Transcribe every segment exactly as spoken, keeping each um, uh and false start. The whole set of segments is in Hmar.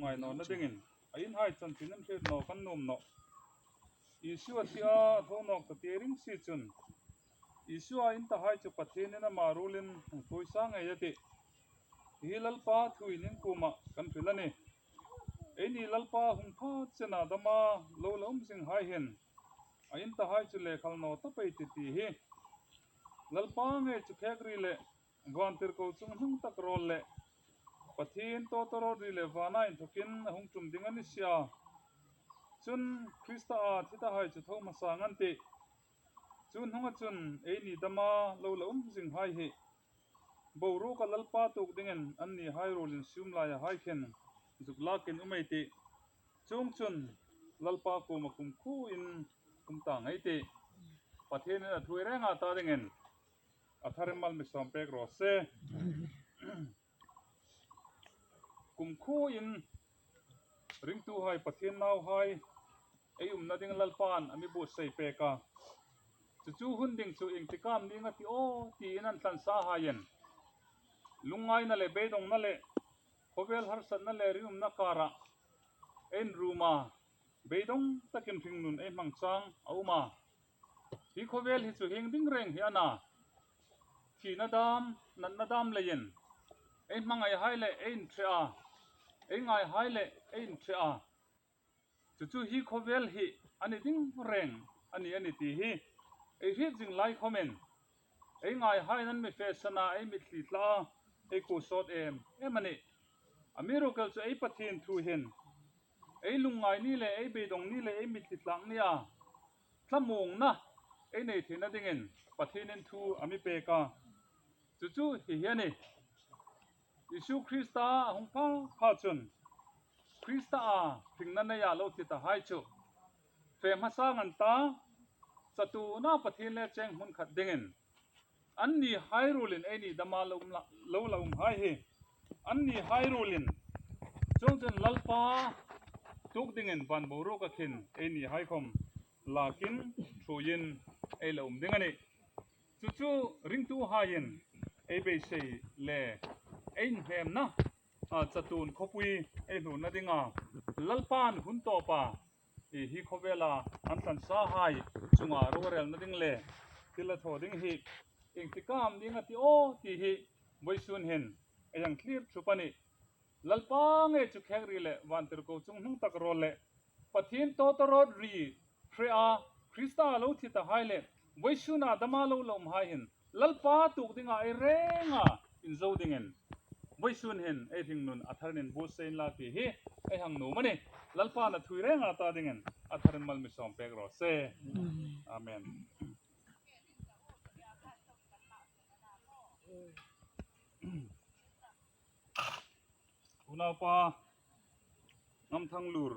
Ngai nawna dingin, a inhai chanchin an hriet naw kan nuom nawh. Isua thi a tho nawk ta ti ring si chun, Isua in tahai chu Pathienin ama ruolin hung thawi sa ngei a tih. Hi Lalpa thu in in kuomah kan hril a nih. Eini Lalpa hung pha chena dama lo la um zinghai hin, a in tahai chu le khal naw ta pei ti ti hi. Lalpa ngei chu khek ri le, vantirko chunghnung tak rawl le, Pathien tawtawrawt ri le vana inthokin a hung tum ding a ni si a. Chun Krista a thi tahai chu tho hmasa ang an tih. Chu hnunga chun eini dama lo la um zinghai hi, boruoka Lalpa tuok dingin annihai ruolin sium laia hai khin zuk lakin um ei tih. Chuongchun Lalpa kuoma kumkhuoin um ta ngei ei tih. Pathienin a thu ei renga ta dingin a tharin mal mi sawm pek raw se. Kumkhuoin ringtuhai, Pathien nauhai ei umna ding Lalpan a mi buotsai pek a. Chu chu hun ding chu ieng tik am ning a ti aw tiin an tlan sahaiin, lungngaina le beidongna le khawvel harsatna le ringumna kara ei inrum a, beidong takin hringnun ei hmang chang a um a. Hi khawvel hi chu hieng ding reng hi a na. Thina dam, natna dam leiin ei hmangaihai le ei inṭhe a, ei ngaihai le ei inṭhe a. Chu chu hi khawvel hi a ni ding reng a ni a ni ti hi ei hriet zing lai khawmin, ei ngaihaiin an mi fe san a, ei mitthli tla a, ei kuo sawt em em a nih. Amiruokchu ei Pathien thu hin ei lungngai ni le, ei beidong ni le, ei mitthli tlak ni a, thlamuongna ei nei theina dingin Pathienin thu a mi pek a. Chu chu hi hi a nih. Isu Krista a hung pha pha chun, Krista a hringna neia lo thi tahai chu fe hmasa ang an ta, chatuona Pathien le cheng hmun khat dingin, annihai ruolin eini dama lo um la, lo la umhai hi, annihai ruolin, chuongchun Lalpa tuok dingin van boruoka khin einihai khawm lakin ṭhuoiin ei la um ding a nih. Chu chu ringtuhaiin ei beisei le ei inhnemna, a, chatuon khawpui ei hlunna dinga Lalpan hun tawpa hi, hi khawvela an tlan sahai chunga rorelna ding le thil a thaw ding hi ieng tik am ning a ti aw ti hi vawisun hin ei hang thlir thup a nih. Lalpa ngei chu khek ri le, vantirko chunghnung tak rawl le, Pathien tawtawrawt ri hre a, Krista lo thi tahai le, vawisuna dama lo la umhai hin Lalpa tuok dinga ei renga inzo dingin, vawisun hin ei hringnun a tharin buotsai inla ti hi ei hang nuom a nih. Lalpan a thu ei renga ta dingin a tharin mal mi sawm pek raw se. Amen. Unaupa Ngamthanglur,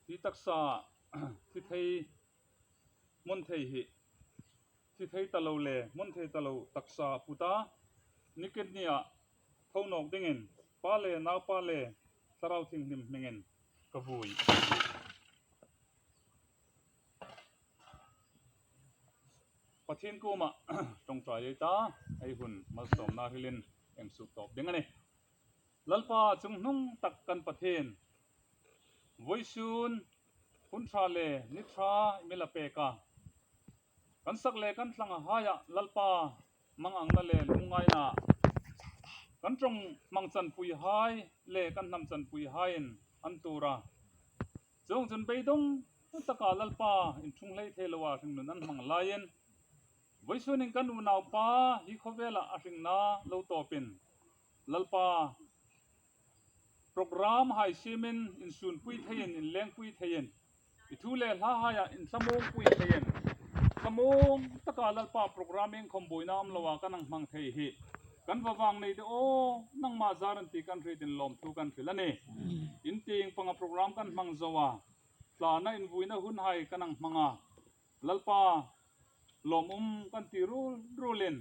hi taksa thi thei, hmun thei hi, thi thei ta lo le hmun thei ta lo taksa puta, ni khat nia tho nawk dingin Pa le Naupa le Thlarau Thienghlim hmingin ka vui. Pathien kuoma ṭawngṭai ei ta, ei hun malsawmna hrilin ei suk tawp ding a nih. Lalpa chungnung tak kan Pathien, vawisun hun ṭha le ni ṭha i mi la pek a, kan sak le kan tlanghai a Lalpa, mangangna le lungngaina, kan ṭawng hmang chanpuihai le kan hnam chanpuihaiin an tuor a. Chuongchun beidong taka Lalpa inṭhung hlei thei loa hringnun an hmang laiin, vawisun hin kan unaupa hi khawvela a hringna lo tawpin, Lalpa, program hai siemin insunpui theiin, inlengpui theiin, i thu le hlahaia inthlamuongpui theiin, thlamuong taka Lalpa program iengkhawm buoina um loa kan hang hmang thei hi kan va vang nei de aw, nangma zar a nih ti kan hriet in lawmthu kan hril a nih. In tieng panga program kan hmang zo a, thlana invuina hunhai kan hang hmang a, Lalpa, lawmum kan ti ruol ruolin,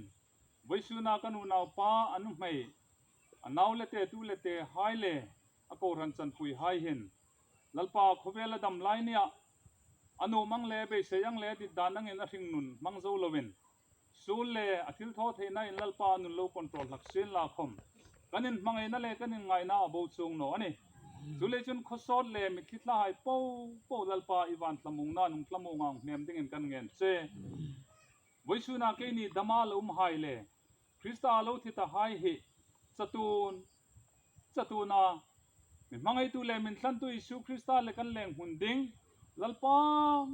vawisuna kan unaupa a nuhmei, a nau le te, tu le tehai le a kohran chanpuihai hin, Lalpa, khawvel a dam lai nia, a nuom ang le, beisei ang le, dit dan angin a hringnun hmang zo loin, suol le a thilthawtheinain Lalpa a nun lo control hlak sien la khawm, kan inhmangaina le kan inngaina a bo chuong naw a nih. Chuleiin chun khawsawt le mitthli thlahai po po Lalpa, i van thlamuongna hung thlamuong ang hnem dingin kan ngen che. Vawisuna keini dama lo umhai le Krista lo thi tahai hi chatuon, chatuona mi hmangaitu le min thlantu Isu Krista le kan leng hmun ding Lalpa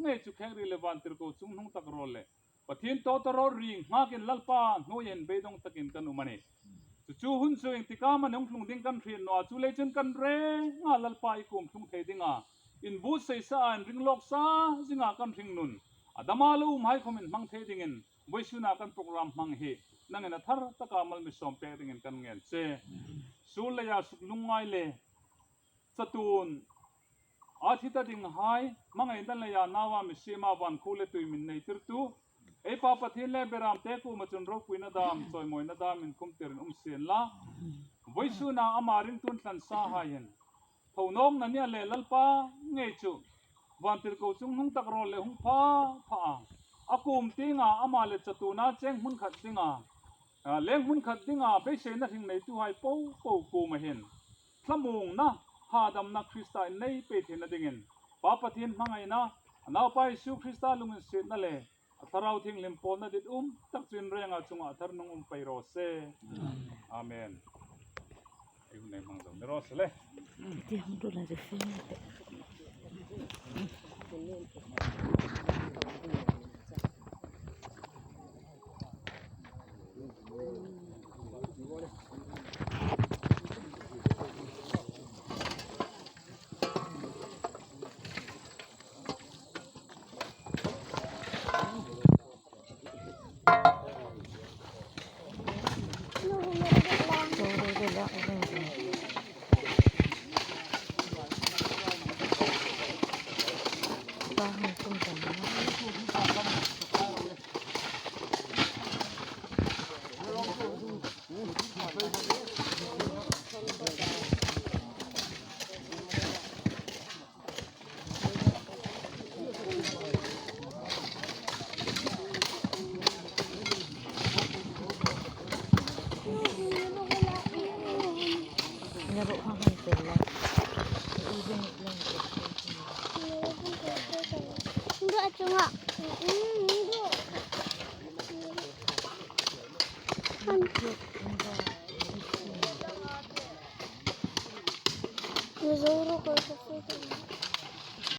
ngei chu khek ri le vantirko chungnung tak rawl le Pathien tawtawrawl ri nghakin Lalpa hnuoia beidong takin kan um a nih. Chu chu hun chu ieng tika am a ni hung tlung ding kan hriet naw a, chuleiin chun kan renga Lalpa i kuom tlung thei dinga, inbuotsaisa a, inringlawksa zinga kan hringnun a dama lo umhai khawm inhmang thei dingin vawisuna kan program hmang hi nangin a thar taka mal mi sawm pek dingin kan ngen che. Suol leia suklungngai le chatuon a thi ta dinghai hmangaina leia naua mi siema van khuo le tui min neitirtu ei Pa Pathien le Beramte kuoma chun ropuina dam, chawimawina dam inkhumtirin um sien la. Vawisuna ama ringtun thlansahai hin thonawkna nia le Lalpa ngei chu vantirko chungnung tak rawl le hung pha pha a, a kuom tienga ama le chatuona cheng hmun khat dinga, a, leng hmun khat dinga beiseina hring neituhai po po kuoma hin thlamuongna, hadamna Krista innei pei theina dingin Pa Pathien hmangaina, a Naupa Isu Krista lunginsietna le a Thlarau Thienghlim pawlna dit um tak chu in renga chunga a thar nung um pei raw se. Amen. Ei hun ei hmang zo ni raw se le. Ti hang tu la je fe.